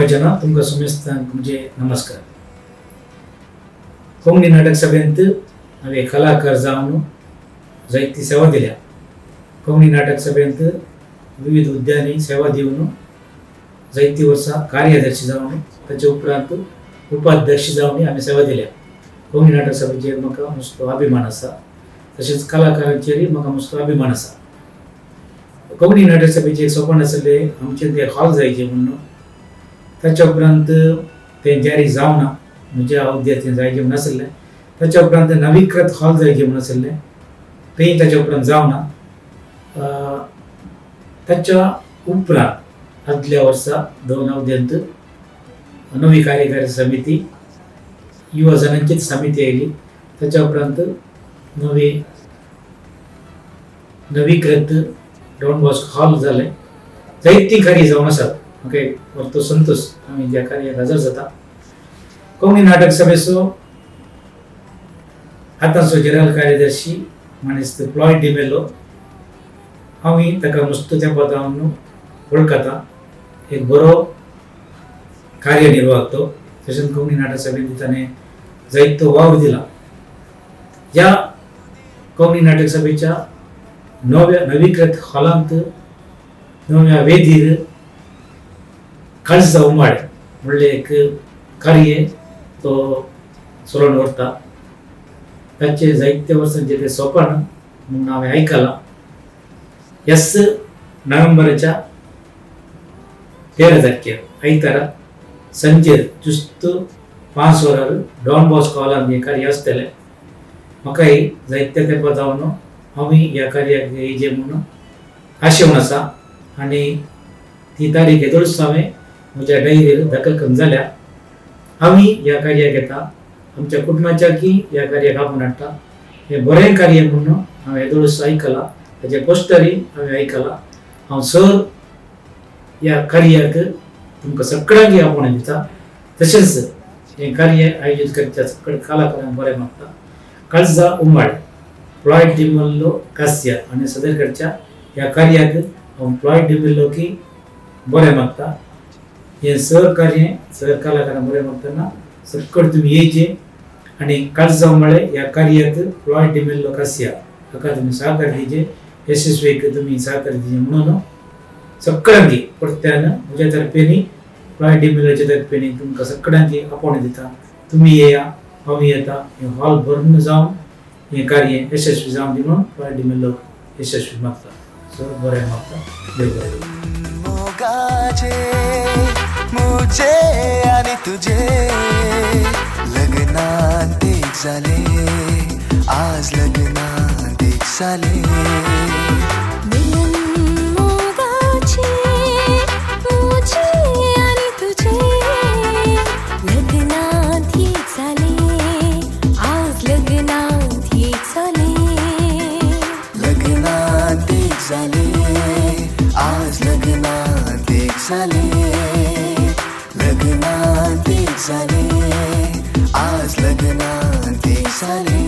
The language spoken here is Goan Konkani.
युवजना तुमकां समेस्तांक म्हणजे नमस्कार. कोंकणी नाटक सभेंत हांवें कलाकार जावन जायती सेवा दिल्या. कोंकणी नाटक सभेंत विविध हुद्द्यांनी सेवा दिवन जायतीं वर्सां कार्यदर्शी जावन ताचे उपरांत उपाध्यक्ष जावन आमी सेवा दिल्या. कोंकणी नाटक सभेचेर म्हाका मस्तो अभिमान आसा, तशेंच कलाकारांचेरूय म्हाका मस्तो अभिमान आसा. कोंकणी नाटक सभेचें एक सपन आसलें आमचें तें हॉल जायचें म्हणून. ताच्या उपरांत तें जारी जावना, म्हज्या अवध्यार तें जायचें म्हूण आसलें. ताच्या उपरांत नवीकृत हॉल जायचें म्हूण आसलें, तेंय ताच्या उपरांत जावना. ताच्या उपरांत आदल्या वर्सा दोन अवध्यांत नवी कार्यकारी समिती युवा जणांचीच समिती आयली. ताच्या उपरांत नवी नवीकृत डॉन बॉस्को हॉल जालें. जायतीं कार्य जावन आसात. म्हाका एक व्हडलो संतोश आमी ज्या कार्याक हजर जाता. कोंकणी नाटक सभेचो आतांचो जनरल कार्यदर्शी मानेस्त फ्लॉयड डिमेलो, हांवूय ताका मस्त तेंपा जावन वळखता. एक बरो कार्यनिर्वाहक तो. तशेंच कोंकणी नाटक सभेंत ताणें जायतो वावर दिला. ह्या कोंकणी नाटक सभेच्या नव्या नवीकृत हॉलांत नव्या वेदीर काळजा उमाळे म्हणलें एक कार्य तो चलोवन व्हरता. ताचे जायते वर्सांचें तें सोपान म्हणून हांवें आयकलां. ह्याच नोव्हेंबराच्या 13 तारखेर आयतारा संजेर जुस्त 5 वरार डॉन बॉस्को हॉलांत हें कार्य आसतलें. म्हाकाय जायत्या तेंपा जावन हांवूय ह्या कार्याक येयचें म्हणून आशेवन आसा आनी ती तारीख येदोळच हांवें म्हज्या डायरीर दाखल करून जाल्या. हांवूय ह्या कार्याक येता, आमच्या कुटुंबाच्याकय ह्या कार्याक आपोवन हाडटा. हें बरें कार्य म्हणून हांवें येदोळच आयकलां, ताचें पोस्टरूय हांवें आयकलां. हांव सर ह्या कार्याक तुमकां सगळ्यांक आपोवणें दिता. तशेंच हें कार्य आयोजीत करच्या सगळ्या कलाकारांक बरें मागता. काळजा उमाळे फ्लॉयड डिमेल्लो कास्या आनी सदर करच्या ह्या कार्याक हांव फ्लॉयड डिमेल्लोकी बरें मागता. हें सहकार्य सर कलाकारांक बरें मागतना सगळें तुमी येयचें आनी काळजा उमाळे ह्या कार्याक फ्लॉयड डिमेल्लो कास्या हाका तुमी सहकार दिवचें, यशस्वीक तुमी सहकार दिवचें म्हणून सगळ्यांक परत्यान म्हज्या तर्फेनी फ्लॉयड डिमेल्लोच्या तर्फेनी तुमकां सगळ्यांक आपोवणें दिता. तुमी येया, हांव येता, हें हॉल भरून जावन हें कार्य यशस्वी जावन दी म्हणून फ्लॉयड डिमेल्लो यशस्वी मागता. सो बरें मागता, देव बरें करूं. मोगाचे मुझे आणि तुझे लग्नात एक झाले, आज लग्नात एक झाले. मिलन मोगाचे मुझे आणि तुझे लग्नात एक झाले, आज लग्नात एक झाले. लग्नात एक झाले, आज लग्नात एक झाले. लग्नात एक झाले, आज लग्नात एक झाले.